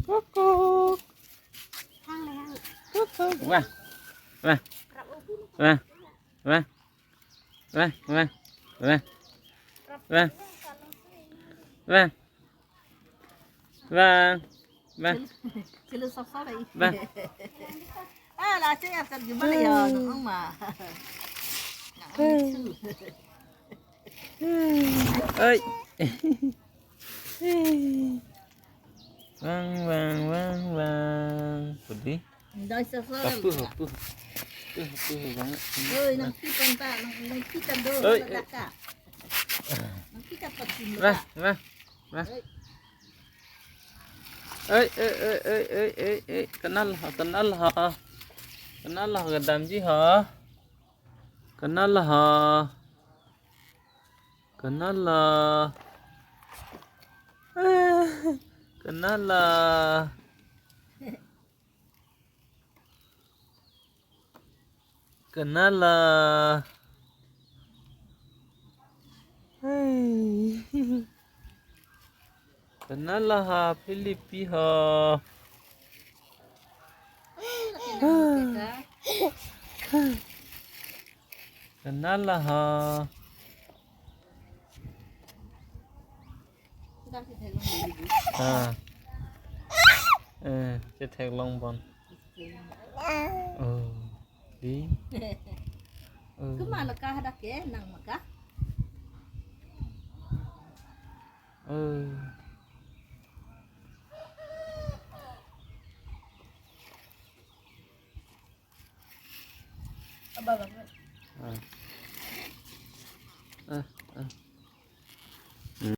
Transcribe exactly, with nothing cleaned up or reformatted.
Kucuk. Kucuk. Wah. Wah. Wah. Wah. Wah. Wah. Wah. Wah. Wah. Wah. Wah. Chelo sop sop ai. Wah. Ah, la che ya sar gimana ya, nong ma. Nang lucu. Oi. Wang, wang, wang, wang. Pudi? Doi sosol. Apuh, apuh. Apuh, apuh, bang. Oi, nangpi pon ta, nang, nangpi ta do, oi, nang oi. Daka. Nangpi ta pon sini. Wah, ta. Wah, wah. Oi. Oi, oi, oi, oi, oi, oi, oi. Kenal ha, kenal ha. Kenal ha, kedamji ha. Kenal ha. Kenal ha. Kenal ha. Kenal ha. Kenal ha, Philippines ha. Kenal ha. Ah. Eh, chetheklong bon. Oh, di. Oh. Kema laka hadak ke nang maka? Oh.